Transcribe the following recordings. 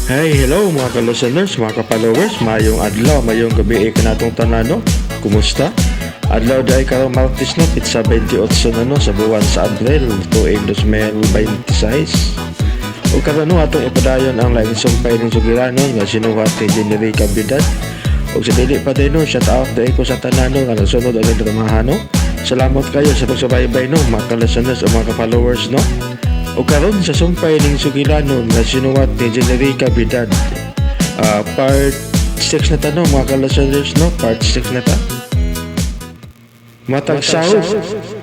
Hey, hello mga ka-listeners, mga ka-followers, mayong adlaw, mayong gabi kanatong tanan, no? Kumusta? Adlaw dahil karong Martes, no, pitsa 28 na, no, sa buwan sa Abril, tuig 2026. Ug karon, no, atong ipadayon ang laing sumpay ng sugiranon nga sinuhat ni Generica Bidad. Ug sa dili pa din, no, shout out dahil ko sa tanan, no, nga nasunod ang dramahan, no. Salamat kayo sa pagsubaybay, no, mga ka-listeners o mga ka-followers, no. O karon sa sumpay ning sugilanon nga sinuwat ni Generica Bidad. Part 6 na ta, no, mga ka-listeners, no, part 6 na ta. Matag sahop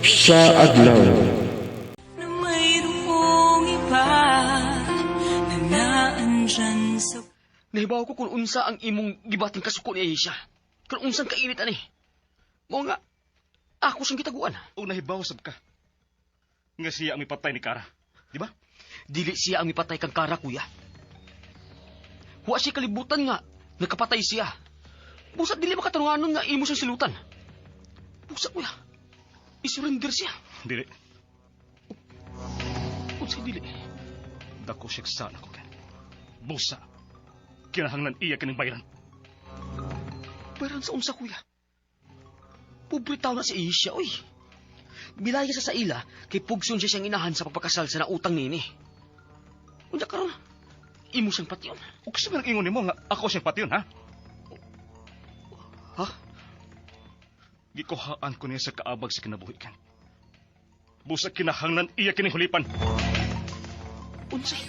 sa adlaw. Na mayroong iba na naandyan sa Nahibaw ko kung unsa ang imong gibating kasuko ni Aisha. Kung unsang kainit ani. Mao nga, ako siyang gitaguan. O nahibaw sab ka nga siya ang mipatay ni Kara. Di ba? Dili siya ang mipatay kang Kara, kuya. Wa siya kalibutan nga nakapatay siya. Busa dili makatarunganon nga imo siyang silutan. Busa, kuya, isurrender siya. Dili. Unsa dili? Dako siya sana ko, Ken. Busa. Kinahanglan iya kining bayran. Pero sa unsa, kuya? Pobre tao na si Aisha, oy. Bilaya sa ila, kay pugson siya siyang inahan sa pagpakasal sa nautang nini. Unya karon, imo siyang patyon. O kasi man ingon nimo nga ako siyang patyon, ha? Ha? Gikuhaan ko niya sa kaabag sa kinabuhi, Ken. Busa kinahanglan iya kining hulipan. Unsay?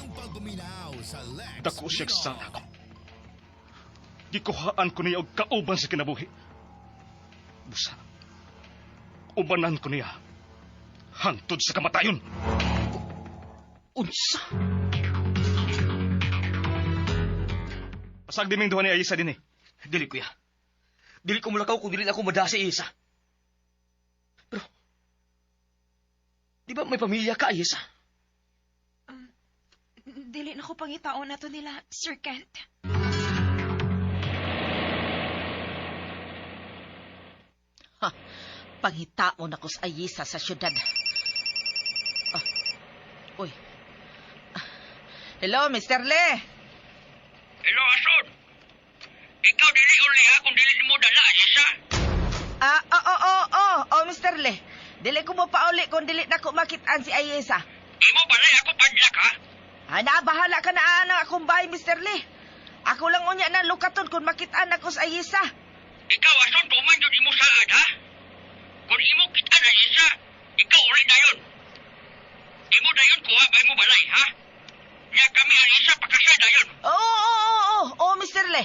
Dako siya sana ko. Gikuhaan ko niya og kauban sa kinabuhi. Busa. Ubanan ko niya hangtod sa kamatayon. Unsa? Pasag diming duha ni Ayisa din eh. Dili, kuya. Dili ko mulakaw kung dili na ako mada si Isa. Pero, di ba may pamilya ka, Ayesa? Dili na ko pangitaon na to nila, Sir Kent. Ha, pangitaon ako sa Ayisa sa syudad. Ah, uy. Ah, hello, Mr. Le. Hello, Ason. Ikaw dili uli ha kung dili mo dala, Ayesa. Ah, oo, oo, oo, oh, Mr. Le. Dili ko mo pauli kung dili na ko makitaan si Ayesa. Imo balay ako padlak ha. Ah, na, bahala ka na ana akong bahay, Mr. Le. Ako lang unya na lukaton kung makitaan ako sa Ayesa. Ikaw, Ason, tuman jud imo saad ha. Kung imo kita na Ayesa, ikaw uli dayon. Imo dayon kuha ba imo balay ha? Nya kami Ayesa pakasal dayon. Oo, oo, oo, oo, oo, Mr. Le.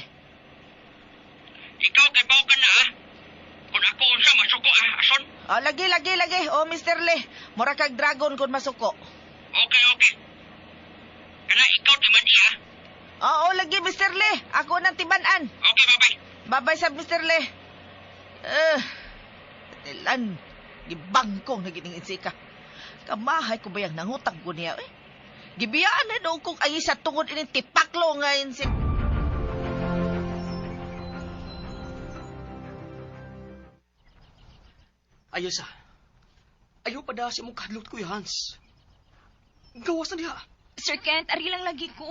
Ikaw kay baw ka na ha. Kung ako unsa masuko ha, Ason. Oh, lagi, lagi, lagi. Oh, Mr. Le. Mura kag dragon kung masuko. Okay, okay. Kana ikaw timan ha. Oo, lagi, Mr. Le. Ako nang tibanan. Okay, bye-bye. Babay sa Mr. Le. Eh, tilan, gibangkong na gining insika. Kamahay ko ba yung nangutang ko niya, eh? Gibiyaan na doon kong ay sa tungod ining tipaklo nga insik. Ayesa, ayaw pa da si mong kadlot, Kuya Hans. Gawas na diha. Sir Kent, ari lang lagi ko.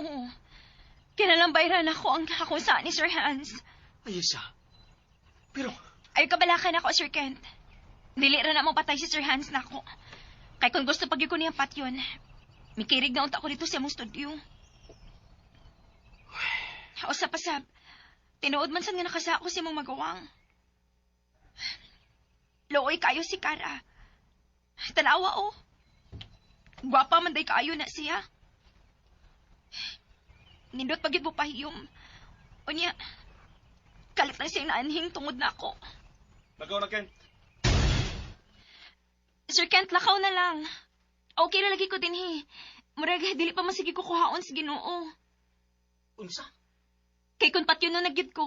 Kinalambayran ako ang ako sa ni Sir Hans. Ayesa, pero Ay kabalakan ako, Sir Kent. Dili ra na mo patay si Sir Hans nako. Kay kung gusto pag ko niyang patyon, mikirig na unta ko dito sa imong studio. O sa pasab, tinuod man sad nga nakasako sa imong magawang. Looy kayo si Kara. Tanawa oh. Gwapa man day kaayo na siya. Nindot pagid mo pahiyom. Unya, kalit lang siyang naanhing tungod na ako. Lagaw na, Ken. Sir Kent, lakaw na lang. Okay na lagi ko din he. Murag, dili pa man sige ko kuhaon sa Ginoo. Unsa? Kay kung patyon no nagyud ko,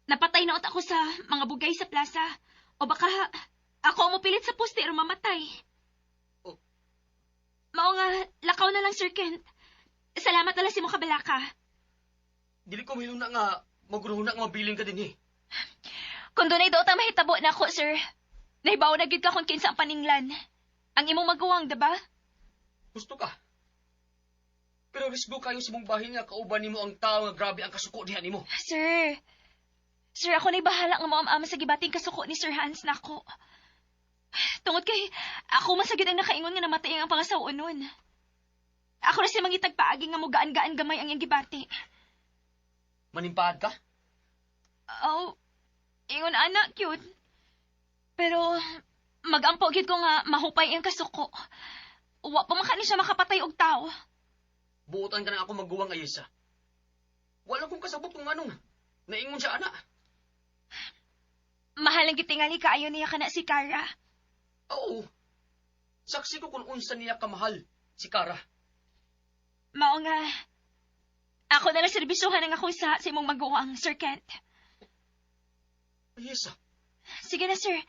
napatay na ako sa mga bugay sa plaza. O baka ako ang mopilit sa poste aron mamatay. Oh. Mao nga, lakaw na lang, Sir Kent. Salamat na lang si mo kabalaka. Dili ko mahiluna nga magruhuna nga mabiling ka din eh. Kung dunay daw ta mahitabo na ako, sir. Nahibaw na gyud ka kung kinsa ang paninglan. Ang imong maguwang, diba? Gusto ka. Pero risgo kayo sa mong bahin nga kauban nimo ang tao nga grabe ang kasuko diha nimo. Sir, sir, ako na'y bahala nga moam-ama sa gibating kasuko ni Sir Hans nako. Tungod kay, ako man sa gyud ang nakaingon nga namatay ang pangasaw nun. Ako na siya mangitag paagi nga mo gaan-gaan gamay ang iyang gibati. Manimpahad ka? Oh, ingon ana, cute. Pero, magampo gyud ko nga mahupay ang kasuko. Wa pa man kani siya makapatay og tao. Buotan ka na ako magguwang Ayesa. Wala kong kasabot kung anong. Naingon siya, ana. Mahal ang gitingali kaayo niya kana si Kara. Oo. Saksi ko kung unsa niya kamahal si Kara. Mao nga, ako na lang serbisyuhan ang akong sa imong maguwang, Sir Kent. Ayesa. Sige na, sir.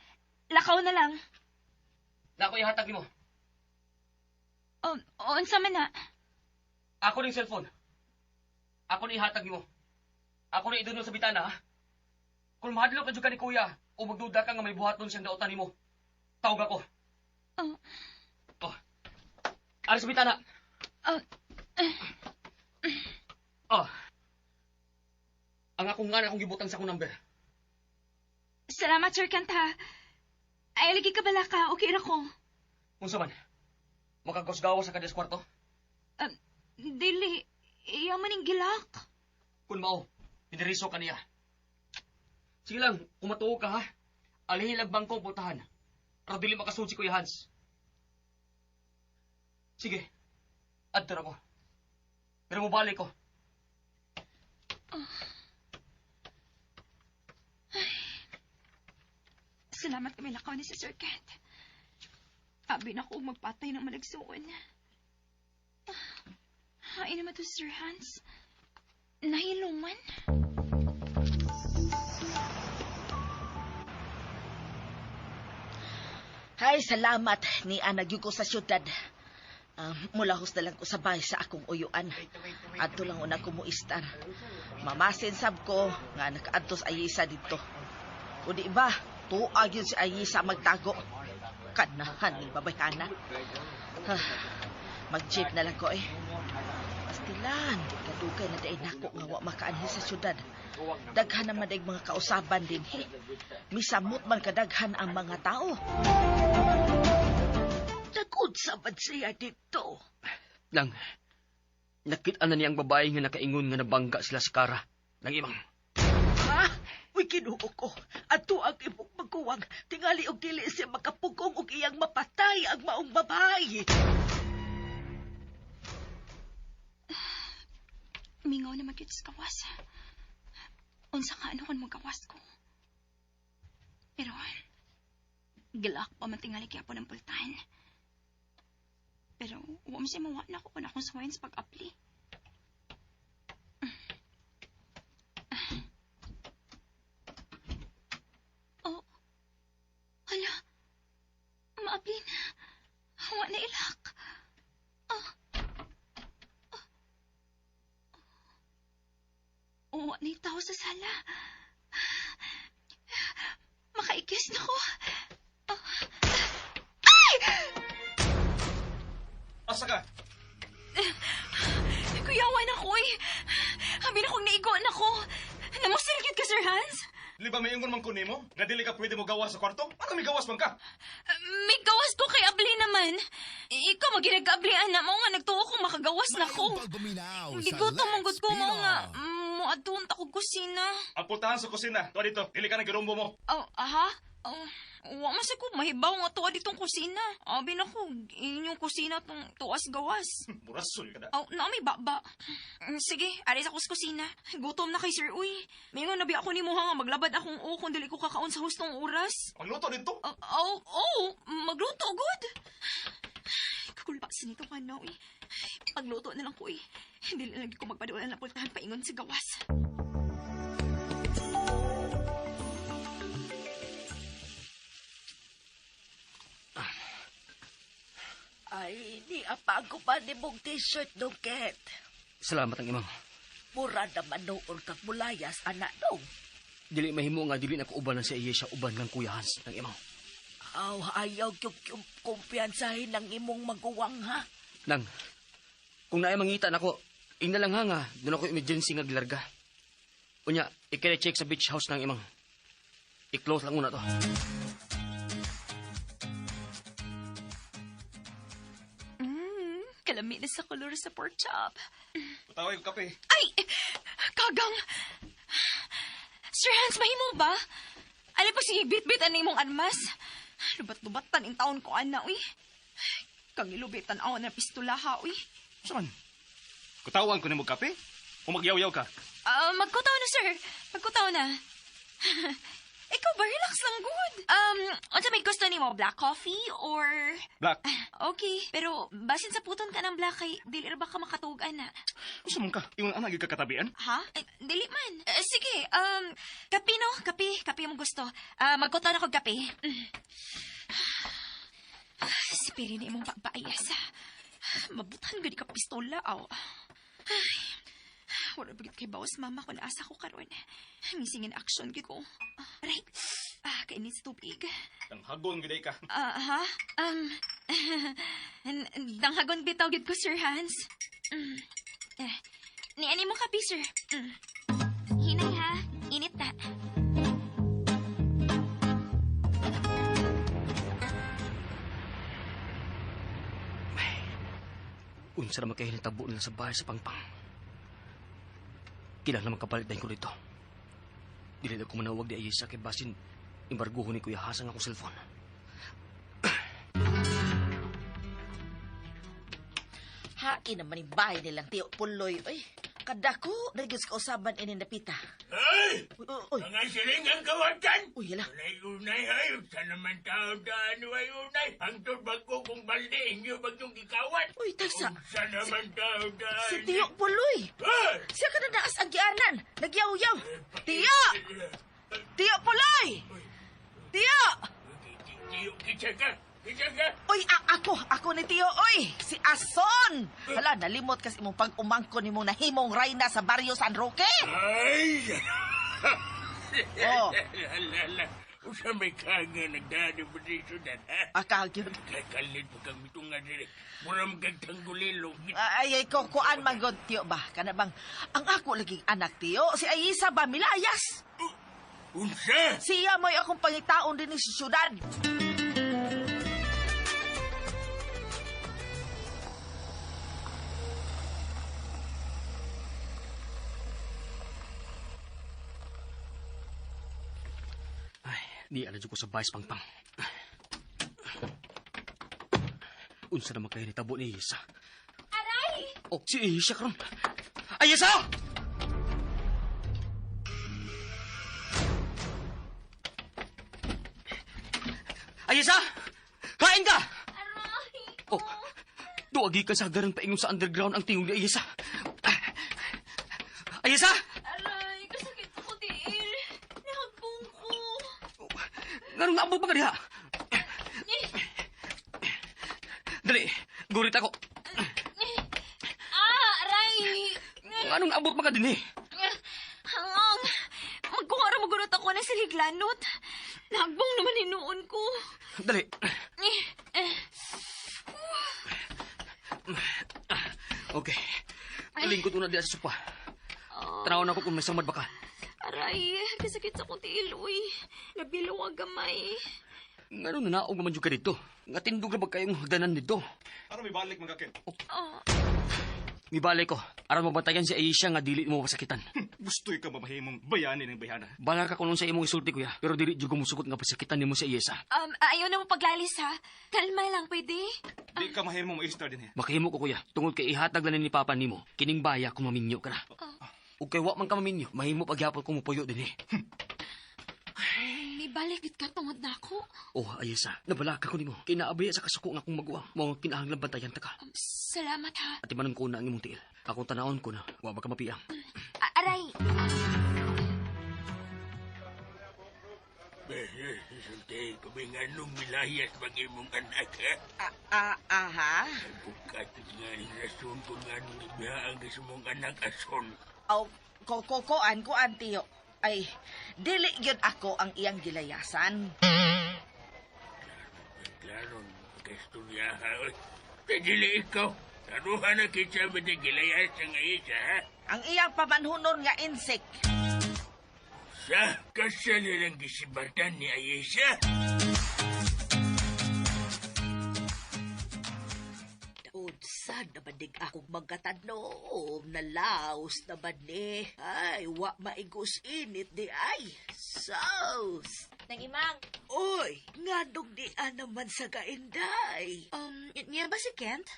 Lakaw na lang. Nako ihatag nimo. O, unsa man na. Ako ning cellphone. Ako ni ihatag nimo. Ako ni idunol sa bitana, ha? Kung mahadlok ka jud ka ni kuya o magduda ka nga may buhaton siyang dautan nimo, tawag ako. Oh. Oh. Ari sa bitana. Oh, Oh. Ang akong nga na akong gibutang sa akong number. Salamat, Sir Kent, ha. Ay, lagi ka bala ka. Okay ra ko. Unsa man? Makagawas-gawas sa kanyang kwarto? Dili. Iya man ning gilak. Kung mao, piniriso ka niya. Sige lang, kumatuo ka ha. Alihin lang bangko ang pultahan. Pero dili makasulod si Kuya Hans. Sige, adto na ko. Pero mobalik ko. Salamat kami lakaw ni si Sir Kent. Abi na ko og magpatay ng malagsuon. Ah, ay naman to, Sir Hans. Nahiluman. Hay, salamat ni Ana gyud ko sa syudad. Mulahos na lang ko sa bahay sa akong uyuan. Adto lang una ko muistar. Mamasin sab ko nga nakaadto sa Ayisa didto. O di ba, tuag yun si Ayisa magtago. Kanahan ni babayhana. Mag-jeep na lang ko eh. Pastilan, kadugay na dahil nako nga wa makaanhi sa syudad. Daghan naman daig mga kausaban din he. Misamot man kadaghan ang mga tao. Nag-unsa man siya dito. Lang, nakita na niya ang babae nga nakaingon nga nabangga sila sa Kara. Lang imang. Ha? Uy, Kinuo ko. Ato ang imong maguwang. Tingali og dili siya makapugong og iyang mapatay ang maong babae. Mingaw na magyud sa kawas. Unsa ka ano kon magawas ko. Pero, gilak pa man tingali gyapon ang pultahan. Pero, wa man siya mawa na ko kung akong suwayin sa pag-apli. Oh, hala, maapli na. Wa na ilak. Ah. Oh, wa na tao sa sala. Makaikis na ko. Ay! Asa ka? Kuyawan ako eh. Habi na kong naigo na ko. Namusilgit ka, Sir Hans? Di ba may ingon man ko nimo? Nga dili ka pwede mo gawas sa kwarto? Ano may gawas man ka? May gawas ko kay Abli naman. Ikaw maginag-ablian na mo nga nagtuo kong makagawas na ko. Gigutom mong gud ko mo nga mo adtuon ta kog kusina. Ang pultahan sa kusina. Tuwa dito. Dili ka nagirumbo mo. Oh, aha? Oh, wa man sa ko mahibaw nga tuwa ditong kusina. Abi na ko inyong kusina tong tuas gawas. Murasol ka na. Oh, na may baba. Sige, aris ako sa kusina. Gutom na kay Sir Uy. Mingon na bi ako nimo nga maglabad akong o kung dili ko kakaon sa hustong oras. Magluto dito. Oh, oh, oh, magluto, good. Kakulpa sa nito ka na, uy. Pagluto na lang ko, eh. Hindi lang lagi ko magpadula na pultahan paingon sa gawas. Ay, ni apago pa ni mong t-shirt dong, Ket. Salamat ang imang. Mura naman noon kag mulayas, anak dong. Dili mahimo nga dili na ko uban si Ayesha uban ng Kuya Hans ng imang. Aw, ayaw yung kumpiyansahin ng imong maguwang, ha? Nang, Kung naay mangita nako, ingna lang ha nga, doon ako emergency nga gilarga. Unya, ikine-check sa beach house ng imang. I-close lang una to. Kalami na sa kolor sa pork chop. Patawag ko kape. Ay! Kagang! Sir Hans, mahimo ba? Ano pa sige, bit-bit ang imong armas? Lubat-lubatan in taon ko, ana, uy. Kang ilubitan ako ng pistola, ha, uy. Saan? Kutawan ko nimo kape? O magyaw-yaw ka? Ah, magkutaw na, sir. Magkutaw na. Ikaw ba, relax lang, good. Unsa may gusto nimo, black coffee or... Black. Okay, pero basin sa puton ka ng black kay dili ra ba ka makatuog ana? Usa man ka? Ingon ana gyud ka katabian? Ha? Ay, dili man. Eh, sige, kape no? Kape, kape mo gusto. Ah, magkutaw na kog kape. Mm. Si Peri na imong pagpaayas. Mabutan gud ka pistola aw. Ay, wala bagit kay bawas mama kung naasa ko karon. Missing in action gid ko. Aray. Ah, kainit sa tubig. Tanghagon gyud ka. Ah, ha? Danghagon bitaw gid ko, Sir Hans. Mm. Eh, ni ani mo kape, sir. Mm. Hinay ha, init na. Unsa naman kayo nitabo nila sa bahay sa Pangpang. Kailangan naman kapalit dahil ko dito. Dili na ko manawag di Ayesa kay basin embargohon ni Kuya Hasang akong cellphone. Haki naman yung bahay nilang Tiyo Puloy. Uy, kadako, nagyos kausaban ini napita. Ay! Uy, uy, uy. Mga silingang kawatan! Uy, hala. Unay-unay ay, sa naman taon daan ay unay. Hangtod bago kong balde, inyo bagyong gikawat. Uy, taysa. Sa naman taon daan. Si Tiyo Puloy. Ay! Siya ka na naas ang gianan. Nagyaw-yaw. Tiyo! Tiyo Puloy! Tiyo! Tiyo, kitsa ka! Kitsa ka! Uy, ako ni Tiyo, uy! Si Ason! Hala, nalimot kasi imong pag-umangko ni mong nahimong rayna sa baryo San Roque. Ay! Oh. Hala, Usa may kanga nagdaan pa dito dan, ha? Akag yun. Kakalit pa kang mitunga diri. Mura magkagtanggulilong. Ay, ay, ko, kuan man god, Tiyo ba? Kana bang, ang ako laging anak, Tiyo, si Ayisa ba, milayas? Unsa? Siya mo'y akong pangitaon din sa syudad. Ay, di ala ko sa bahay sa Pangpang. Unsa naman kayo nitabo ni Isa? Aray! Oh, si Isa karon. Ay, Isa! Ay, Isa! Kain ka! Aray! Oh, duagi ka sa hagdaran paingon sa underground ang tingog ni Ayesa. Ayesa! Aray, kasakit ako tiil. Nahagbong ko. Nganong naabot pa ka diha? Dali, gurit ako. Ah, aray! Nganong naabot pa ka din eh? Hangang! Magkuha ra magurot ako na sa higlanot. Nahagbong naman hinuon ko. Dali. Eh, eh. Okay. Lingkod una diha sa sopa. Tanawon ako kung may samad ba ka. Aray, kasakit sa akong tiil, uy. Nabilaw ang gamay. Ngano na naog naman jud ka dito? Nga tindog ra ba kayong hagdanan dito? Aron may balik mga ken. Oh, Mibalik ko. Aron mabantayan si Aisha nga dili mo pasakitan. Gusto'y ka mamahimong bayani ng bayana. Balar ka kunon sa imong isulti kuya, pero dili jud ko musugot nga pasakitan nimo si Ayesa. Ayaw na mo paglalis, ha? Kalma lang, pwede? Di ka mahimong ma-star din eh. Makahimo ko kuya, tungod kay ihatag lang ni Papa nimo kining baya kung maminyo ka na. Ug kay wa man ka maminyo, mahimo pagyapon kung mupuyo din eh. May balik gid ka tungod na ako. Oh, Ayesa, nabalaka ko nimo. Kinaabiya sa kasuko nga akong maguwang. Mao nga kinahanglan bantayan ta ka. Salamat, ha? At imanon ko na ang imong tiil. Akong tanawon ko na, wa ba ka mapiyang. Aray! Sulti, kuminganong milayas mag imong anak, ha? Aha. Bukatit nga ni rason kung anong ibihaan ka sa mong anak, ason. Aw, ko, ko, kuan, kuan, Tiyo. Ay, dili gyud ako ang iyang gilayasan. Klaro, kaistorya, ha? Kaya dili ikaw. Taruhan na kita ba di gilayas ang Aisha, ha? Ang iyang pamanhunon nga insect. Sa kasal lang gisibatan ni Aisha. Unsa na ba dig akong magkatanom na laos na ba ni? Ay, wa maigos init di ay. Sos! Nang imang, Oy, ngadong di naman sa kainday. Niya ba si Kent?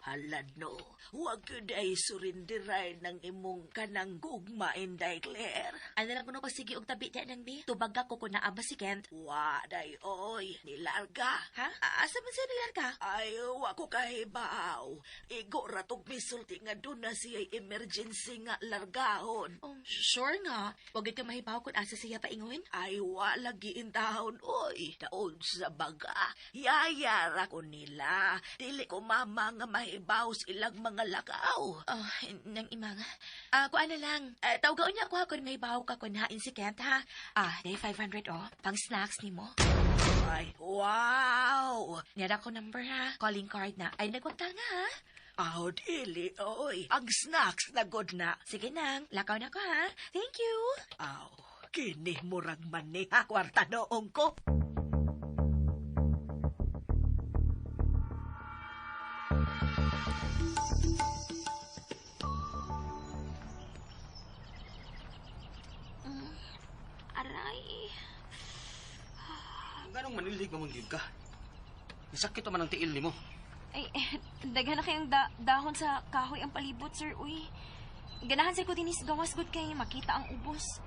Hala no, wag yun ay surindiray ng imong kanang gugma, Inday Claire. Ano lang kuno pagsige og tabi diya nang bi? Tubag ako kung naa ba si Kent. Wa day oy, nilarga. Ha? Asa man siya nilarga? Ay, wa ko kahibaw. Igo ratog misulti nga doon na siya emergency nga largahon. Oh, sure nga. Wag gyud ka mahibaw kung asa siya paingon. Ay, wa lagi intahon, oy. Daon sa baga. Yayara ko nila. Dili ko mama nga mahibaw sa ilang mga lakaw. Oh, nang imang. Kuan na lang. Tawgaon niya ako ha kung mahibaw ka kung hain si Kent ha. Ah, day 500 oh. Pang snacks nimo. Ay, wow! Nira ko number ha. Calling card na. Ay, nagwagta nga ha. Aw, dili, oy. Ang snacks na good na. Sige nang, lakaw na ko ha. Thank you. Aw, kini murag man ni ha, kwarta noong ko. Aray. Ganong manilhig mamon gyud ka. Nasakit man ang tiil nimo. Ay, daghan na kayong dahon sa kahoy ang palibot, sir. Uy, ganahan sa ko dinis gawas gud kay makita ang ubos.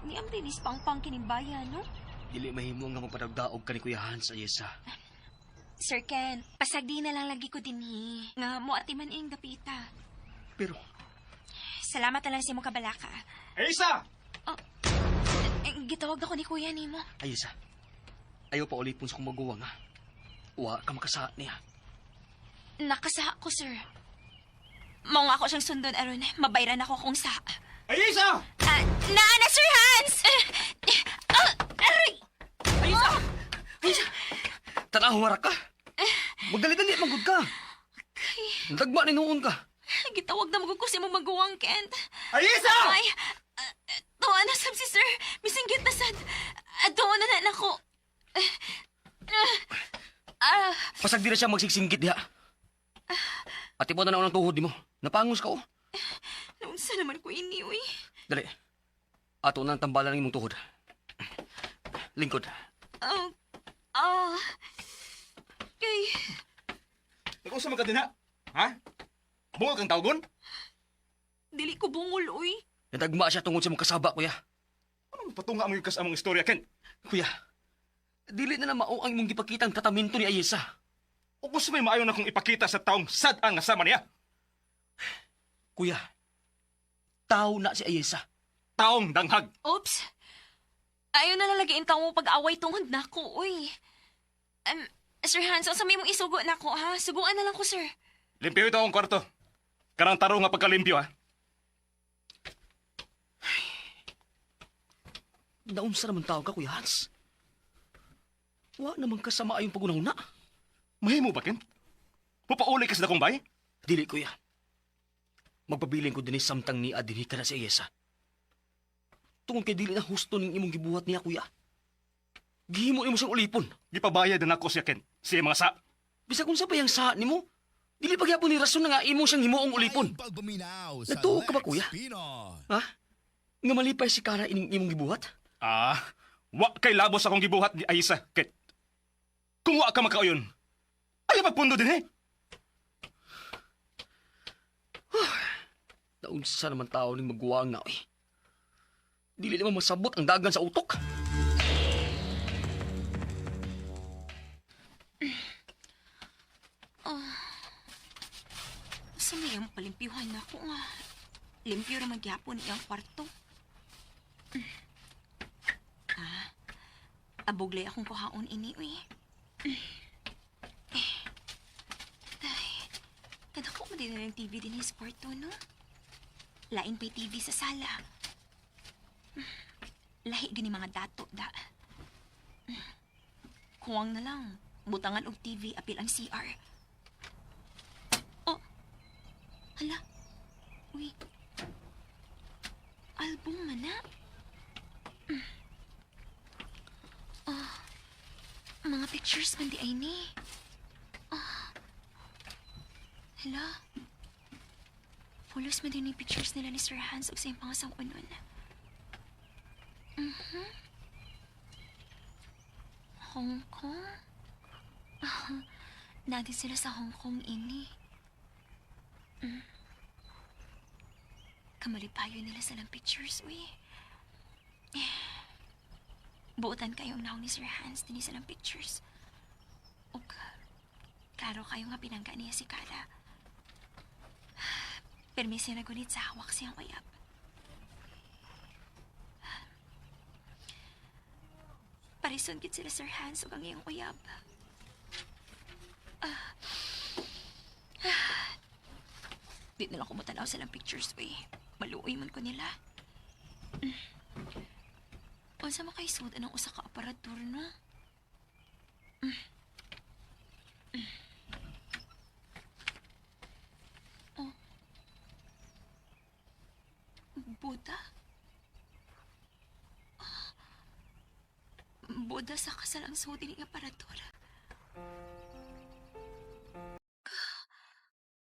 Niam dinis pangpang kinimbayan, no? Dili mahimo nga magpadagdaog ka ni Kuya Hans, Ayesa. Sir Ken, pasagdi na lang lagi ko dinhi. Nga mo ati man ing dapita. Pero Salamat na lang sa imong kabalaka. Aisha! Eh, gitawag na ko ni Kuya nimo. Ayesa, ayaw pa ulipon sa kong maguwang ha. Wa ka makasa niya. Nakasaha ko, sir. Mao nga ako siyang sundon aron mabayran ako kung sa. Aisha! Ah, naa na, Sir Hans! Aray! Ayesa! Ayesa! Tanaw ka. Magdali-dali, magud ka. Dagma ni noon ka. Gitawag na magugos imong maguwang, Kent. Aisha! Ay, tuwa na sab si sir. Misinggit na sad. Tuwa na na nako. Pasag di na siya magsigsingkit diha. Ati mo na ng tuhod nimo. Napangos ka oh. Naunsa naman ko ini, uy. Dali. Ato na ang tambalan ng imong tuhod. Lingkod. Oh, ah. Kay, Nag-usa man ka din ha? Ha? Bungol kang tawgon? dili ko bungol, uy. Nadagma siya tungod sa mong kasaba, kuya. Anong patunga mo yung kas among istorya, Ken? Kuya, dili na na mao ang imong gipakitang tratamento ni Ayesa. O kung may maayo na kong ipakita sa taong sad ang kasama niya. Kuya, tao na si Ayesa. Taong danghag. Oops. Ayaw na lalagi in mo pag-away tungod na ko, uy. Sir Hans, unsa may mong isugo na ko, ha? Suguan na lang ko, sir. Limpyo ito akong kwarto. Karang tarong nga pagkalimpyo, ha? Naunsa naman tao ka, Kuya Hans. Wa naman kasama ayong pagunahuna. Mahimo ba, Ken? Pupauli ka sa dakong bay? Dili, kuya. Magpabiling ko dinhi samtang ni adinhi ka na si Ayesa. Tungod kay dili na husto ning imong gibuhat niya, kuya. Gihimo nimo siyang ulipon. Gipabayad na nako siya, Ken. Siya mga sa... Bisag unsa pa yang sa nimo, dili pa gyapon ni rason na nga imo siyang himuong ulipon. Nagtuo ka ba, kuya? Ha? Nga malipay si Kara ining imong gibuhat? Ah, wa kay labos akong gibuhat ni Aisa, Ken. Kung wa ka makauyon, ayaw magpundo din eh. Naunsa naman tao ning maguwang na, oy. Dili naman masabot ang dagan sa utok. Sa may ang palimpyuhan na ako nga. Limpyo ra magyapon iyang kwarto. Ah, abuglay akong kuhaon ini, uy. Eh, ay, kadako mo din ng TV din sa kwarto, no? Lain pa'y TV sa sala. Lahi gini mga dato, da. Kuwang na lang. Butangan og TV, apil ang CR. Hala. Uy. Album man na. Mm. Oh. Mga pictures man di ay ni. Ah. Hala. Pulos man din ni pictures nila ni Sir Hans ug sa iyang pangasawa nun. Mhm. Hong Kong? Ah, Nadi sila sa Hong Kong ini. Kamalipayo nila sa lang pictures, uy. Eh, buotan kayo ang naong ni Sir Hans din sa lang pictures. Ug, klaro kayo nga pinangga niya si Kara. Permis siya nagunit sa hawak siyang uyab. Parison gid sila Sir Hans ug ang iyang uyab. Di na lang ko matanaw silang pictures, uy. Maluoy man ko nila. Mm. Unsa man kay sud anang usa ka aparador, no? Mm. Mm. Oh. Buddha? Ah. Buddha sa kasal ang suod ini nga aparador.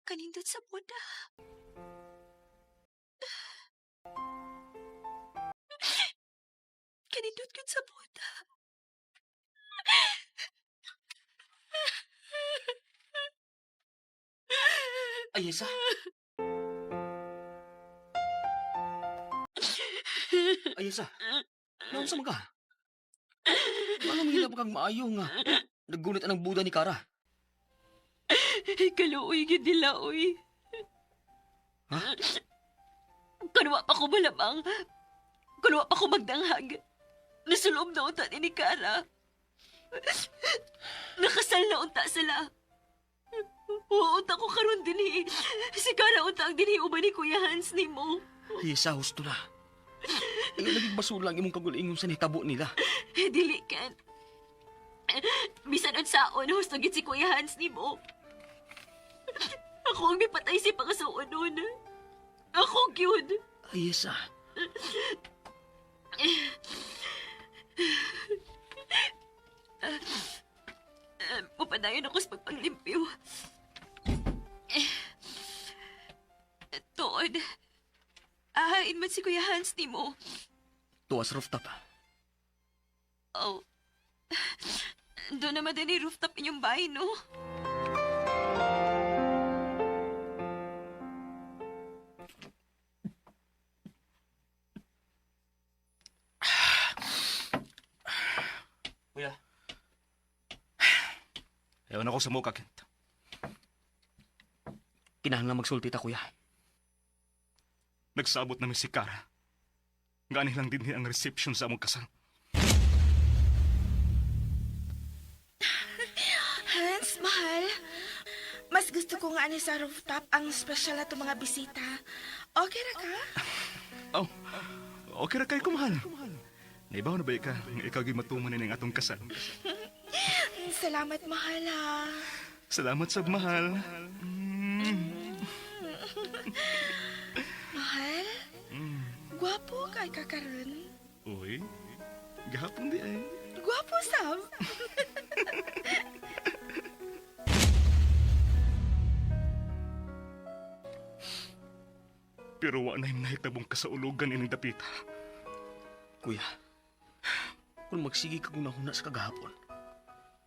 Kanindot sa Buddha. Kanindot yun sa Buddha. Ayesa. Ayesa. Naunsa man ka? Ano mo pa kang maayo nga? Naggunit ang Buddha ni Kara. Kaluoy gid nila, oy. Ha? Kanwa pa ko malamang. Kanwa pa ko magdanghag. Nasulob na unta ni Kara. Nakasal na unta sila. Oo, unta ko karon dinhi. Si Kara unta ang dinhi uban ni Kuya Hans nimo. Ayesa, husto na. Ay, naging basura ang imong kagulingon sa nitabo nila. Dili, Ken. Bisan unsaon, husto gid si Kuya Hans nimo. Ako ang mipatay si pangasuon nun. Ako gyud. Ayesa. Mupadayon ako sa pagpanglimpyo. Eh, Tuod. Ahain man si Kuya Hans nimo. Tuwas rooftop. Oh. Doon naman din yung rooftop inyong bahay, no? Kuya. Ewan ako sa mukha, Kent. Kinahanglan magsulti ta, kuya. Nagsabot namin si Kara. Gani lang din ang reception sa among kasal. Hans, mahal. Mas gusto ko nga ani sa rooftop ang special na mga bisita. Okay ra ka? Oh, okay ra kay kumahal. Naibaw na ba ka? Nga ikaw gyud matuman ning atong kasal. Salamat, mahal ha. Salamat sa mahal. Mahal? Gwapo kay ka karon. Uy, gahapon di ay. Gwapo sab. Pero wa na yung nahitabong kasaulugan ining dapita. Kuya, kung magsige ka gunahuna sa kagahapon,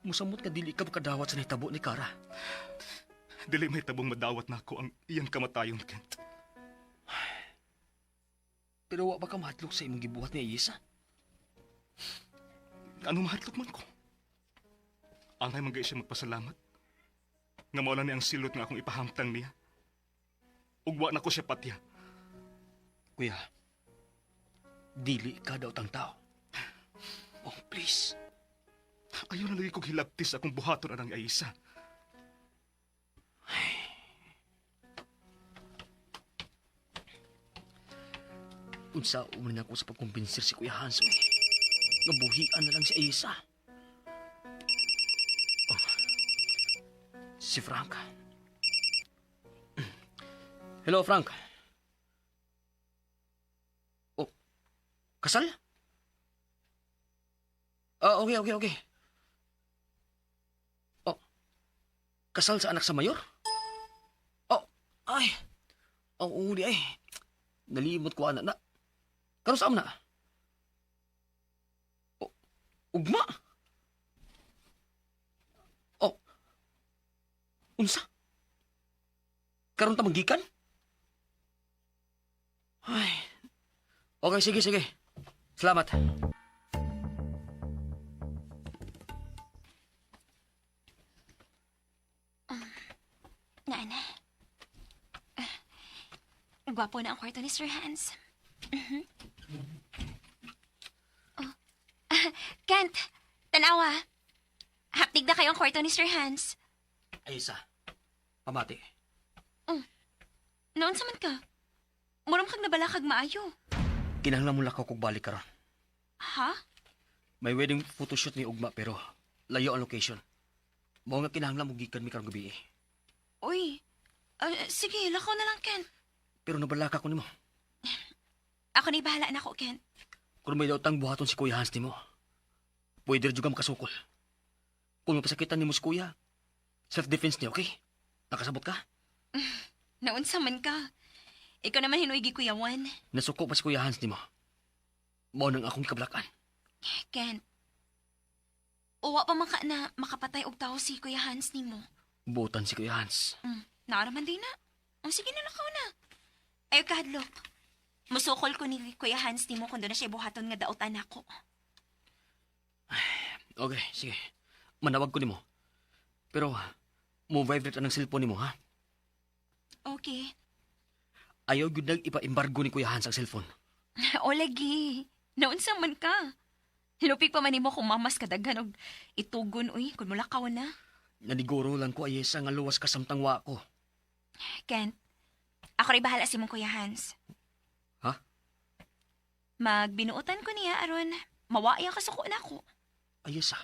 musamot ka dili ka makadawat sa nahitabo ni Kara. Dili may tabong madawat na ako ang iyang kamatayon, Kent. Pero wa ba ka mahadlok sa imong gibuhat ni Ayesa? Ano mahadlok man ko? Angay man gay siya magpasalamat. Nga mao lang ni ang silot nga akong ipahamtang niya. Ug wa na ko siya patya. Kuya, dili ka daw tang tao. Oh, please. Ayaw na lagi kong hilabtis akong buhaton anang Aisa. Unsa umani ako sa pagkumbensir si Kuya Hans, uy. Nga buhian na lang si Ayesa. Oh, si Frank. Hello, Frank. Oh, kasal? Ah, okay, okay, okay. Oh, kasal sa anak sa mayor? Oh, ay. Oh, uli ay. Nalimot ko anak na. Karon saan na? Oh, ugma. Oh. Unsa? Karon ta magikan? Ay. Okay, sige, sige. Salamat. Naana. Ah, gwapo na ang kwarto ni Sir Hans. Mhm. Oh. Ah, Kent, tanawa. Haptig na kayo ang kwarto ni Sir Hans. Ay, isa. Pamati. Noon sa man ka. Murong kag nabalakag maayo. Kinahanglan mo lakaw kog balik karon. Ha? May wedding photoshoot ni Ugma pero layo ang location. Mao nga kinahanglan mo gikan mi karong gabi. Eh. Uy. Ah, sige, lakaw na lang, Kent. Pero nabalaka ko nimo. Ako na bahala na ako, Kent. Kung may daotang buhaton si Kuya Hans nimo, pwede rin juga makasukol. Kung mapasakitan nimo si Kuya, self-defense niya, okay? Nakasabot ka? Naunsa man ka. Ikaw naman hinuigi kuyawan. Nasuko pa si Kuya Hans nimo. Mao nang akong kablakan. Kent. Uwa pa man ka na makapatay og tao si Kuya Hans nimo. Buotan si Kuya Hans. Naaraman din na. O sige na, lakaw na. Ayaw kahadlok. Musukol ko ni Kuya Hans nimo kung doon na siya buhaton nga daotan ako. Okay, sige. Manawag ko nimo. Pero mo vibrate ang cellphone nimo, ha? Okay. Ayaw gyud nag ipa-embargo ni Kuya Hans ang cellphone. O lagi. Naunsa man ka. Lupik pa man nimo kung mamas kadaghan og itugon uy kung mulakaw na. Naniguro lang ko ayesa nga luwas ka samtang wa ko. Kent, ako rin bahala si mong Kuya Hans. Ha? Magbinuotan ko niya aron mawa'i ang kasuko na ako. Ayesa.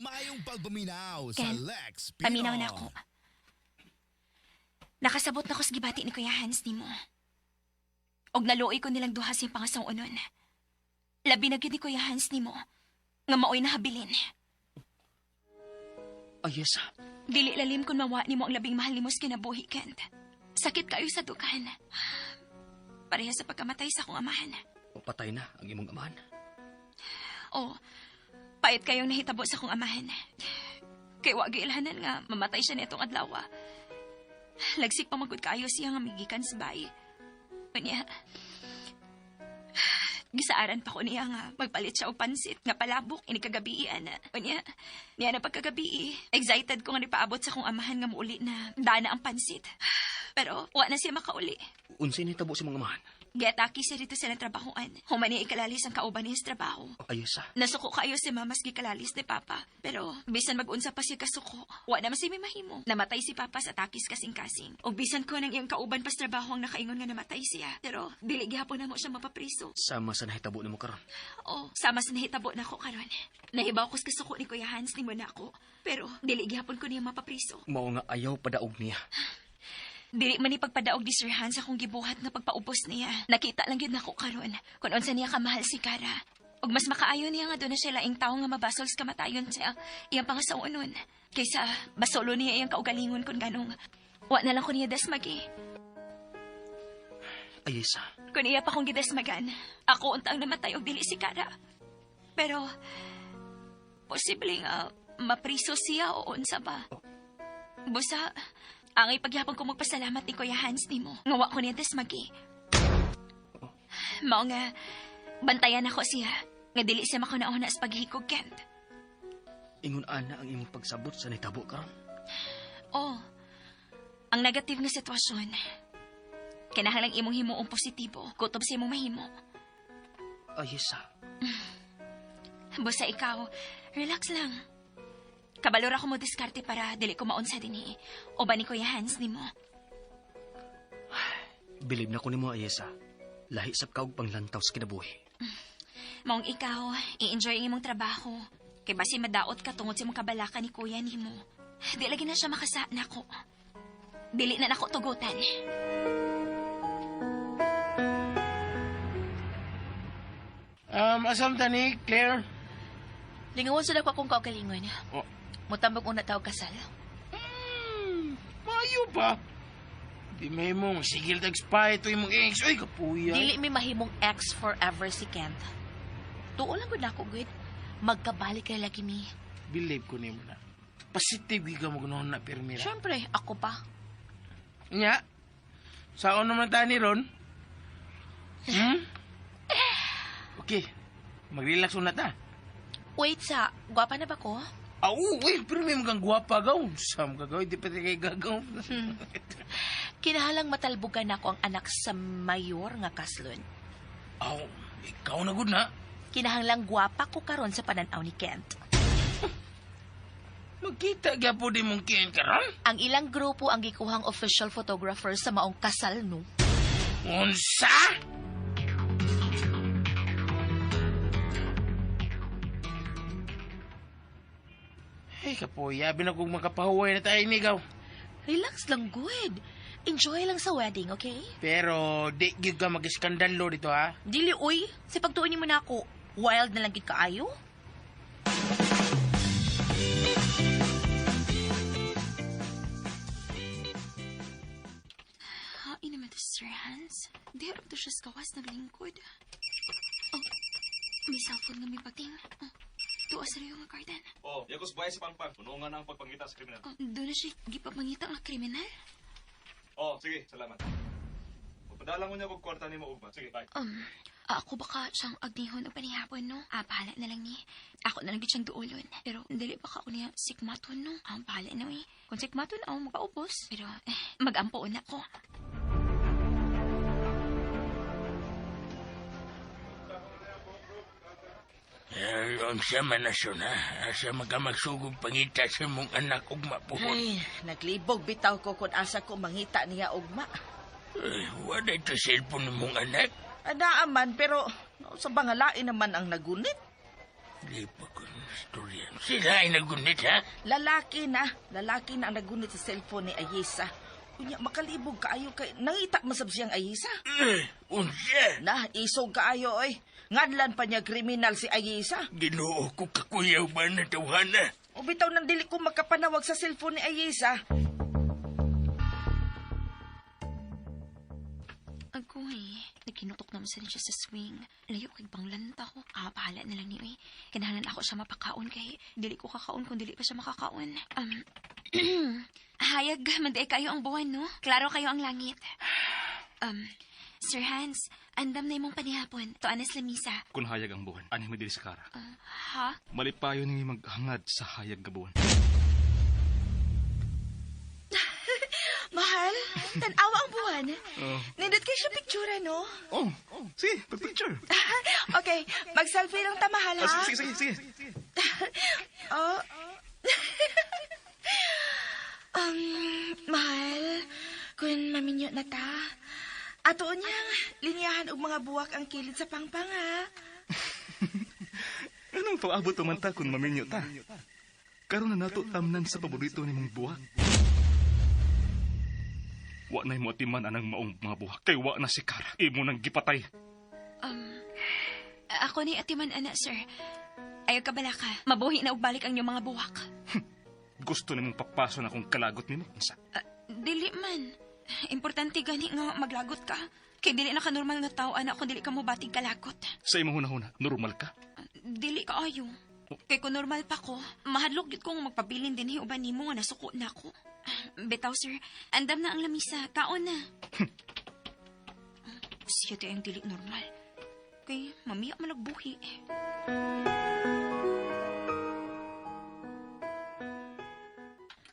Maayong pagpaminaw sa Ken, Lex Pino. Paminaw na ako. Nakasabot na ko sa gibati ni Kuya Hans nimo. Og naluoy ko nilang duha siyang pangasaw-unon. Labi na gyud ni Kuya Hans nimo nga maoy nahabilin. Ayesa. Dili lalim kung mawa nimo ang labing mahal nimo sa kinabuhi, Kent. Sakit kayo sa dukan. Pareha sa pagkamatay sa akong amahan. O patay na ang imong amahan. O, pait kayong nahitabo sa akong amahan. Kay wa giilhanan nga mamatay siya nitong adlaw. Lagsik pa magud kayo siya nga migikan sa bayi. Unya, gisaaran pa ko niya nga magpalit siya og pansit nga palabok ini kagabi ana. Unya, niya na pagkagabi, excited ko nga nipaabot sa akong amahan nga muuli na dana ang pansit. Pero wa na siya makauli. Unsay nahitabo sa imong amahan? Giatake siya dito sa ilang trabahoan. Human niya ikalalis ang kauban niya sa trabaho. Ayesa. Nasuko kayo si mama sa gikalalis ni Papa. Pero bisan mag-unsa pa siya kasuko, wa naman siya may mahimo. Namatay si Papa sa takis kasing-kasing. O bisan ko nang iyang kauban pa sa trabaho ang nakaingon nga namatay siya. Pero dili gihapon na mo siya mapapriso. Sama sa nahitabo nimo karon. O sama sa nahitabo na ako karon. Nahibaw ko sa kasuko ni Kuya Hans ni mo na ako. Pero dili gihapon ko niya mapapriso. Mao nga ayaw padaog niya. Dili man ni pagpadaog ni Sir Hans akong gibuhat nga pagpaubos niya. Nakita lang gyud nako karon kung unsa niya kamahal si Kara. Ug mas makaayo niya nga doon na siya laing tawo nga mabasol sa kamatayon siya iyang pangasawanon. Kaysa basolo niya iyang kaugalingon kung ganong wa na lang ko niya dasmagi. Ayesa. Kung iya pa kong gidasmagan, ako unta ang namatay og dili si Kara. Pero posible nga mapriso siya o unsa ba. Busa, angay pagyapon ko magpasalamat ni Kuya Hans nimo. Nga wa ko niya dasmagi. Mao nga bantayan ako siya nga dili siya makauna-una sa paghikog Kent. Ingon ana ang imong pagsabot sa nahitabo karon. Oh, ang negative nga sitwasyon. Kinahanglang imong himuong positibo, kutob sa imong mahimo. Ayesa. Busa ikaw, relax lang. Kabalor ako mo diskarte para dili ko maunsa dinhi. O ba ni Kuya Hans nimo? Bilib na ko nimo Ayesa. Lahi sab ka og panglantaw sa kinabuhi. Maong ikaw, i-enjoy ang imong trabaho. Kay basi madaot ka tungod sa imong kabalaka ni Kuya nimo. Di lagi na siya makasa nako. Dili na nako tugutan. Asam ta ni, Claire? Lingawan sila ko akong kaugalingon. Oh. Mutambog una tao kasal. Maayo pa. Di may mong sigil tag spy ito imong ex. Uy, kapuya. Dili mi mahimong ex forever si Kent. Tuo lang gud nako gud. Magkabalik kay lagi mi. Believe ko nimo na. Positive gyud ka mo ganoon na pirmira. Siyempre, ako pa. Nya. Saan naman ta ni Ron? Okay. Mag-relax una ta. Wait sa, gwapa na ba ko? Ah, uy, pero may mga gwapa gaw. Sam ka gaw, di pa tayo kay gagaw. Kinahalang matalbugan nako ang anak sa mayor nga kaslon. Aw, ikaw na gud na. Kinahanglang gwapa ko karon sa pananaw ni Kent. Magkita gyapon di mong kiyan karon? Ang ilang grupo ang gikuhang official photographer sa maong kasal no. Unsa? Hey, kapoy, abi na kong makapahuway na tayo nigaw. Relax lang good. Enjoy lang sa wedding, okay? Pero di gyud ka mag-iskandalo dito ha. Dili uy, sa pagtuon nimo na ako, wild na lang gid kaayo. Hain naman to si Sir Hans. Di harap to siya sa kawas naglingkod. Oh, may cellphone nga may bating. Oh, tuwa sa rin nga garden. Oh, yakos bayay sa pangpang. Puno nga na ang pagpangita sa kriminal. Oh, doon na siya gipamangita nga kriminal. Oh, sige, salamat. Magpadala mo niya kog kwarta nimo ugma. Sige, bye. Ako baka siyang agnihon o panihapon, no? Ah, bahala na lang ni. Ako na lang gid siyang duolon. Pero dili baka ako niya sikmaton, no? Ah, bahala na, eh. Kung sikmaton, ako makaupos. Pero, eh, magampo na ko. Eh, unsa man na siya na. Asa magkamagsugog pangita sa mong anak ug mapuhon. Ay, naglibog bitaw ko kung asa ko mangita niya ugma. Eh, wala ito cellphone ni mong anak. Anaa man, pero no, sa bangalain naman ang nagunit. Di pa ko istorya. Sila ay nagunit, ha? Lalaki na. Lalaki na ang nagunit sa cellphone ni Ayesa. Unya, makalibog kaayo kay nangita masab siyang Ayesa. Eh, unsa? Na, isog kaayo oy. Ngadlan pa niya kriminal si Ayesa. Ginoo ko kakuyaw ba na tawhana? O bitaw nang dili ko makapanawag sa cellphone ni Ayesa. Agoy, nagkinutok naman sa siya sa swing. Layo kay banglanta ko. Ah, bahala na lang ni oy. Kinahanglan ako siya mapakaon kay dili ko kakaon kung dili pa siya makakaon. Hayag, manday kayo ang buwan, no? Klaro kayo ang langit. Sir Hans, andam na imong panihapon. To anas lamisa. Kung hayag ang buwan, ani mo diri sa kara. Ha? Malipayon ni maghangad sa hayag nga buwan. Mahal, tanawa ang buwan. Oh. Nindot kay siya picture, no? Oh, oh, sige, pag-picture. Okay, mag-selfie lang ta, mahal, Ah, ha? sige, sige, sige. Oh. Mahal, kun maminyo na ta, ato niyang linyahan og mga buwak ang kilid sa pangpang, ha? Anong paabot man ta kung maminyo ta? Karon na nato tamnan sa paborito nimong buwak. Wa na mo atiman anang maong mga buwak kay wa na si Kara. Imo nang gipatay. Ako ni Atiman, ana, sir. Ayaw ka bala ka. Mabuhi na og balik ang inyong mga buwak. Gusto nimong papaso na akong kalagot nimo. Unsa? Dili man. Importante gani nga maglagot ka. Kay dili na ka normal nga tao, anak, kung dili ka mo batig kalagot. Sa imong hunahuna, normal ka? Dili ka ayo. Kay kung normal pa ko, mahadlok gyud ko nga magpabilin dinhi uban nimo nga nasuko na ako. Bitaw, sir, andam na ang lamisa. Kaon na. Siya di ang dili normal. Kay mamiya man nagbuhi.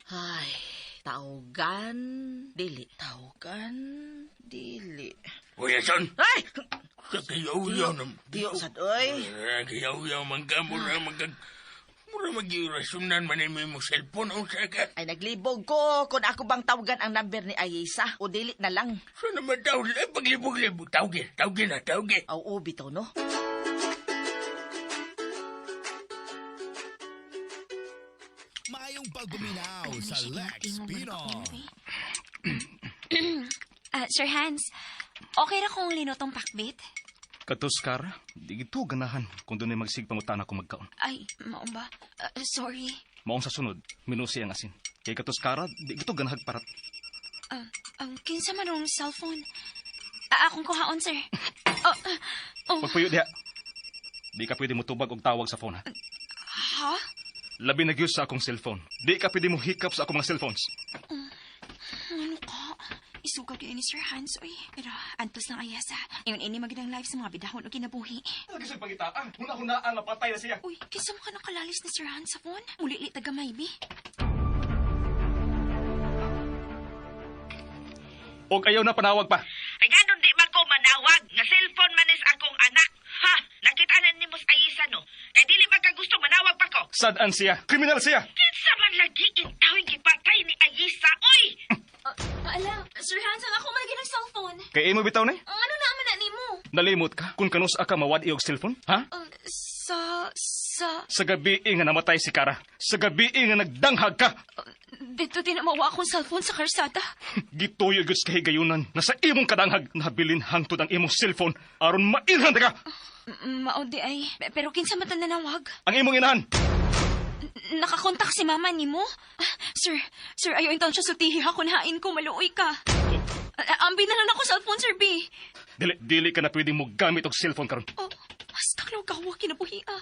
Ay, tawgan, dili. Tawgan, dili. Uy, Ason! Ay! Kakayaw-yaw na. Tiyo sad, oy. Kakayaw-yaw man ka, mura magkag... Mura mag-irasunan man mo yung cellphone, unsa ka? Ay, naglibog ko kung ako bang tawagan ang number ni Ayesa o dili na lang. Saan naman tao? Eh, paglibog-libog. Tawgi, tawgi na, tawgi. Aw, oh, bitaw, no? Maayong pagpaminaw sa Lex Pino. Ah, Sir Hans, okay ra kung linutong pakbit? Katos Kara, di gito ganahan kung doon ay magsigpangutana ko magkaon. Ay, maong ba? Sorry. Maong sa sunod, minusi ang asin. Kay katos Kara, di gito ganahag parat. Kinsa man ang cellphone? Akong kuhaon, sir. Oh, oh. Pagpuyo diha. Di ka pwede motubag og tawag sa phone, ha? Ha? Labi na gyud sa akong cellphone. Di ka pwede mo hikap sa akong mga cellphones. Ano ka? Isugal kayo ni Sir Hans, oy. Pero antos lang ayasa. Ingon ini magandang life sa mga bidahon o kinabuhi. Lagi sa pangitaan, huna-hunaan nga patay na siya. Uy, kinsa mo ka nakalalis ni Sir Hans sa phone? Muli-li taga maybe. Og ayaw na panawag pa. Ay ganon di man ko manawag nga cellphone man is akong anak. Ha, nakita na nimo sa Ayisa no. Kay dili man ka gusto manawag pa ko. Sad-an siya, kriminal siya. Kinsa man lagi intawing gipatay ni Ayisa, oy! Ala, Sir Hans, ang ako malagi ng cellphone. Kay imo bitaw na. Ang ano na man na nimo? Nalimot ka kung kanus ka mawad og cellphone, ha? Sa, sa, Sa gabi nga namatay si Kara. Sa gabi nga nagdanghag ka. Dito din mawa akong cellphone sa karsada. Gituyo gyud sa kahigayunan na sa imong kadanghag nabilin hangtod ang imong cellphone aron mailhan ta ka. Mao di ay. Pero kinsa man ta nanawag? Ang imong inahan. Nakakontak si mama nimo? Sir, sir, ayaw intaon siya sultihi ha kung hain ko, maluoy ka. Ambi na lang ako cellphone, sir B. Dili dili ka na pwede mo gamit og cellphone karon. Oh, hasta ka gawa kinabuhi ah.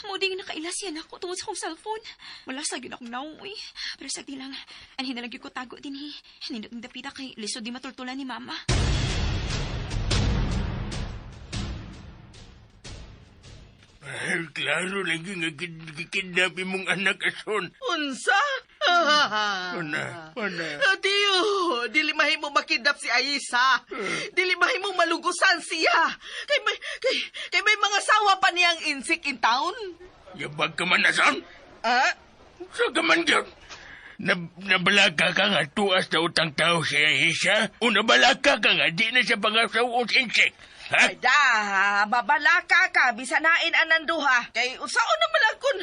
Mo di nga nakailas yan ako tungod sa akong cellphone. Wala sa gyud akong naong, uy. Pero sa di lang, anhin na lang gyud ko tago din hi. Nindot ng dapita kay lisod di matultulan ni mama. Ay, klaro lagi nga gikidnap imong anak ason. Unsa? Ana, ana. Tiyo, dili mahimo makidnap si Ayisa. Dili mahimo malugusan siya. Kay may mga sawa pa niyang insik in town. Yabag ka man ason. Ah? Sa ka man gyud. Nabalaka ka nga tuas na utang tao si Ayisa? O nabalaka ka nga di na siya pangasaw o insik? Ha? Ay da, babalaka ka, bisanain anan duha. Kay unsaon naman lang kun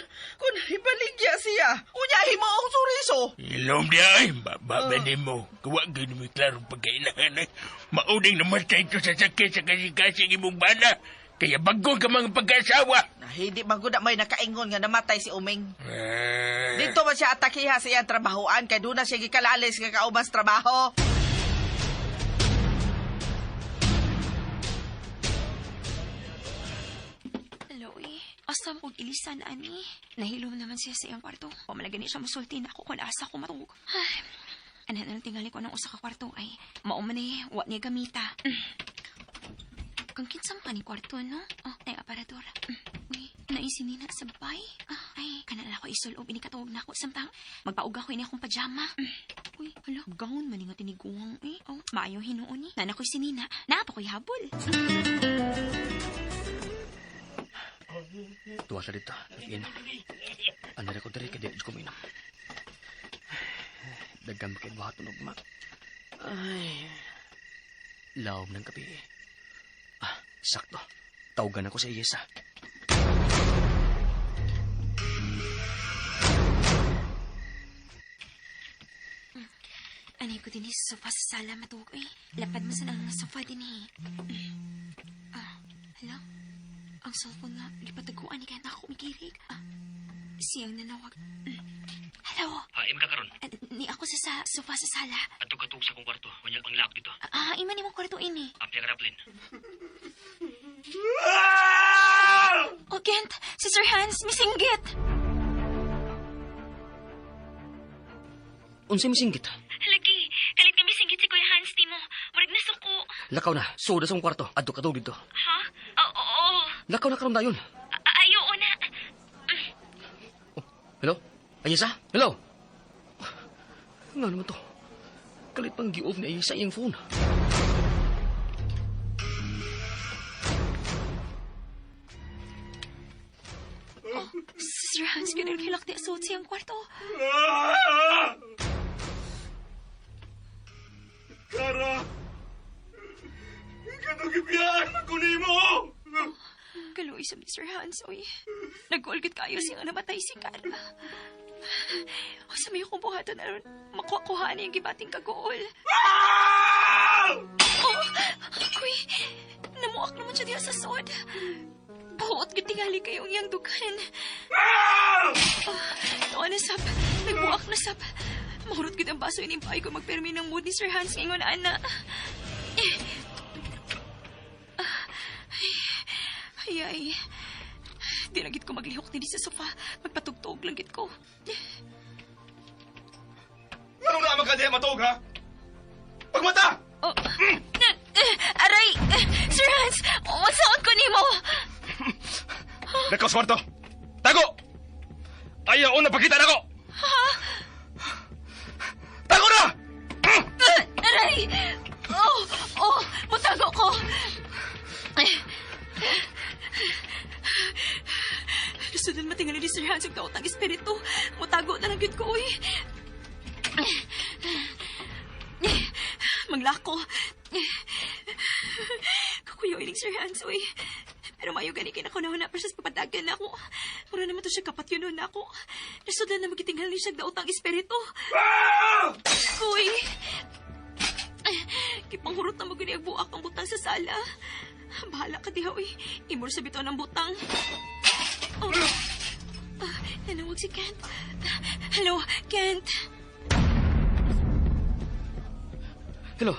ibaligya siya. Unya himo ang suriso. Ilom niya ay, babani mo. Kuwa gano'n may klarong pagkainahan ay. Mauding namatay ito sa sakit sa kasing-kasing imong bana. Kaya bago ka mga pagkasawa. Na hindi man gud na may nakaingon nga namatay si Uming. Eh, Dito man siya atakiha sa iyang trabahoan kay doon na siya gikalalis nga kauban sa trabaho. Loy, asa mo kog ilisan, ani? Nahilom naman siya sa iyang kwarto. Pamalaga ni siya musulti na ako kung asa ko matug. Ay, anhan na lang tingali ko ng usa ka kwarto ay mao man eh, wa niya gamita. Kang kinsa man ni kwarto, no? Oh, ay aparador. Uy, naisinina sa bay. Ay, kanala ko isulob ini katuog na ako samtang magpauga ko ini akong pajama. Uy, hala, gown man ni nga tiniguang eh. Oh, maayo hinuon ni. Nana ko'y sinina. Naa pa ko'y habol. Tuwa sa dito. Nag-inom. Ano ko diri kay di ko mainom. Daghan kay buhaton ugma. Ay. Lawom ng kape. Ah, sakto. Tawagan ako sa Iyesa. Anay ko din sa sofa sa sala matuog eh. Lapad mo sa nang sofa din eh. Ah, hala? Ang cellphone nga, gipataguan ni kaya na ako umikirig. Ah, siyang nanawag. Hello? Haim ka karon. Ni ako sa sofa sa sala. Adto ka sa akong kwarto. Unya pang lock dito. Ah, iman imong kwarto ini. Apya ka raplin. Oh, Kent, si Sir Hans, misinggit. Unsay misinggit? Lagi, kalit nga misinggit si Kuya Hans nimo. Murag nasuko. Lakaw na. Suda sa akong kwarto. Adto ka dito. Ha? Oo, oo. Lakaw na karon dayon. Ayo na. Oh, hello? Ayesa? Hello? Nga naman to? Kalit pang gi-off ni Ayesa iyang phone. Oh, si Sir Hans, ganun kilak di asuot siyang kwarto. Kara! Katong gibiyaan ko nimo! Kaluoy sa Mr. Hans, oy. Nag-ulgit kayo siya nga namatay si Kara. O sa may akong buhaton aron makuha-kuhaan yung gibating kagool. Oh, kuy, namuak naman siya diha sa sod. Buot gyud tingali kayo ang iyang dughan. Ah, tuwa na sab, nagbuak na sab. Mahurot gyud ang baso ining paay ko magpermi ng mood ni Sir Hans ngingon ana. Eh. Ah, ay, ay, ay. Di na gid ko maglihok dinhi sa sofa. Magpatugtog lang gid ko. Anong naman ka diha matuog, ha? Pagmata! Oh. Aray! Sir Hans! Masaot ko nimo! Nakaw sa kwarto! Tago! Ayaw na pagkita na ko! Tago na! Aray! Oh! Oh! Mutago ko! Sudan matingali ni Sir Hans ang daot ang espiritu. Mutago na lang yun ko, uy. Manglako. Kakuyo ining Sir Hans, uy. Pero mayo gani kay nako na pa siya sa papadagan na ako. Mura naman to siya kapat yun na ako. Nasudlan na magitingal ni siya daot ang espiritu. Uy! Kipanghurot na maguni ang buak ang butang sa sala. Bahala ka diha, uy. Imor sa bitaw ng butang. Oh. Ah, nanawag si Kent. Hello, Kent. Hello.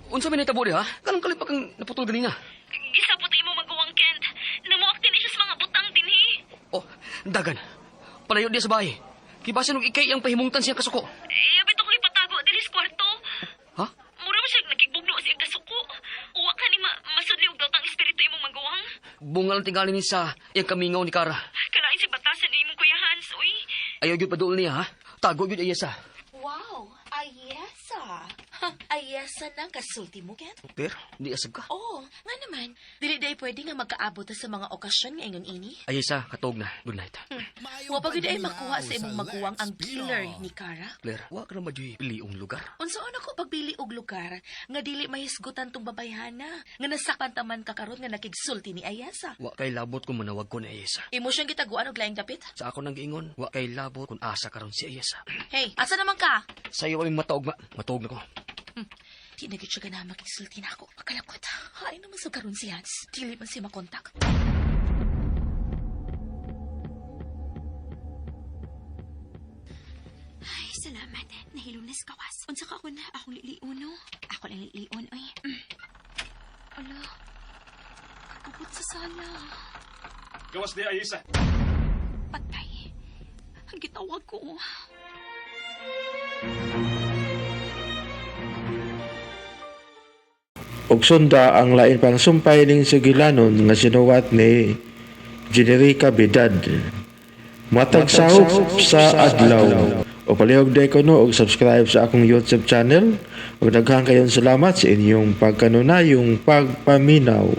Unsa may nahitabo diha? Kanang kalip pa kang naputol ganina. Gisapot ay mo maguwang, Kent. Namuak din siya sa mga butang dinhi. Oh, dagan. Palayo diya sa bahay. Kibasa nung ikay ang pahimungtan siya kasuko. Eh, abito ko ipatago dinhi sa kwarto. Ha? Mura mo siya nakigbugno sa iyang kasuko. Uwa ka ni masudli og daotang espiritu imong maguwang. Bungal ang tingali ni sa iyang kamingaw ni Kara. Kalain si batasan ni imong Kuya Hans, uy. Ayaw gyud paduol niya, ha? Tago gyud iya sa. Wow, ayesa. Ha, ayesa na ang kasulti mo, Kent. Pero, di asab ka. Oo, nga naman. Dili day pwede nga magkaabot ta sa mga okasyon nga ingon ini. Ayesa, katog na. Good night. Wa pa gyud ay makuha sa imong maguwang ang killer ni Kara. Claire, wa ka na madyoy piliong lugar. Unsaon ako pagpili og lugar nga dili mahisgutan tong babayhana nga nasakpan taman ka karon nga nakigsulti ni Ayesa. Wa kay labot kung manawag ko ni Ayesa. Imo siyang gitaguan og laing dapit? Sa ako nang giingon, wa kay labot kung asa karon si Ayesa. Hey, asa naman ka? Sa iyo kami mataog ma. Mataog na ko. Di na gyud siya ganahan makigsulti na ako. Makalakot. Hain naman sa karon si Hans. Dili man siya makontak. Ay, salamat. Nahilunas kawas. Unsa ka ako na akong liliun, no? Ako lang liliun, oy. Ala, kakupot sa sala. Gawas diha, Ayesa. Patay. Ang gitawag ko. Ug sunda ang lain pang sumpay ning sugilanon nga sinuwat ni Generica Bidad. Matag sahop sa adlaw. O palihog day ko no og subscribe sa akong YouTube channel. Ug daghang kayong salamat sa inyong pagkanunayong pagpaminaw.